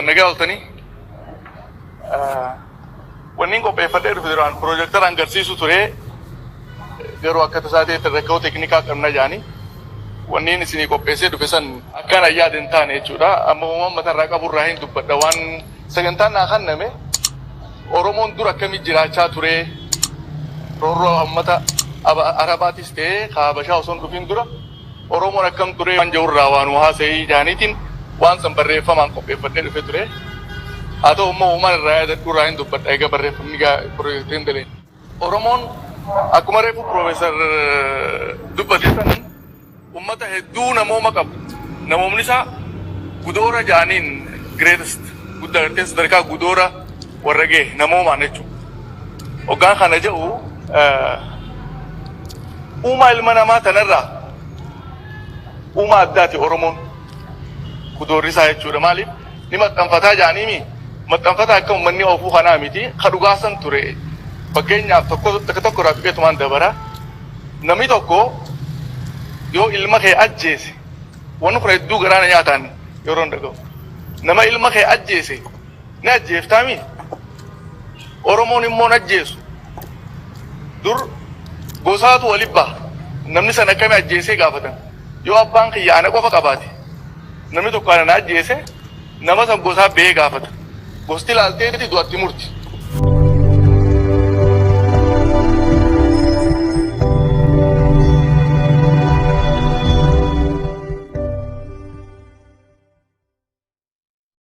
Akkam ooltan, nagaa ooltanii? Wanni qopheeffadhee dhufe duraan piroojektara agarsiisu ture, garuu akka tasaa ta'e rakkoo teeknikaa qabna jaanii wanni isinii qopheessee dhufe san akkaan ayyaada hin taane jechuudha. Amma uummata matarraa qaburraa hin dubbadha. Waan sagantaan naa kenname, Oromoon dur akkamii jiraachaa ture, roorroo uummata Arabaatis ta'ee Habashaa osoo hin dhufin dura Oromoon akkam ture waan jirurraa waan haasa'ii jaaniitiin waan san barreeffamaan qopheeffadhee dhufe ture. Haa ta'u immoo uumaan irraa yaadadhu irraa hin dubbadha egaa barreeffamni piroojeektiin dalee. Oromoon akkuma reefu piroofeesar dubbate san uummata hedduu namooma qabu. Namoomni isaa gudoora jaaniin greatest guddaa gartee sadarkaa gudoora warra ga'e namoomaan jechuudha. Hoggaan kana jedhu, uumaa ilma namaa tanarraa uumaa addaati Oromoon, gudoorri isaa jechuudha. Maaliif ni maxxanfataa jaaniimi, maxxanfataa akka uummanni oofuu kanaa miti, ka dhugaasan ture. Fakkeenyaaf, tokko tokko tokko irraa tuqeetumaan dabara. Namni tokko yoo ilma kee ajjeese, wanni kun hedduu garaana nyaataan yeroo hin dhaga'u. Nama ilma kee ajjeese ni ajjeeftaami. Oromoon immoo hin ajjeesu. Dur gosaatu waliin baha. Namni sana akkamii ajjeesee gaafatan. Yoo abbaan kiyya ana qofa qabaate, namni tokko ana na ajjeese, nama san gosaa ba'ee gaafata. Gosti ilaalteeti du'atti murti.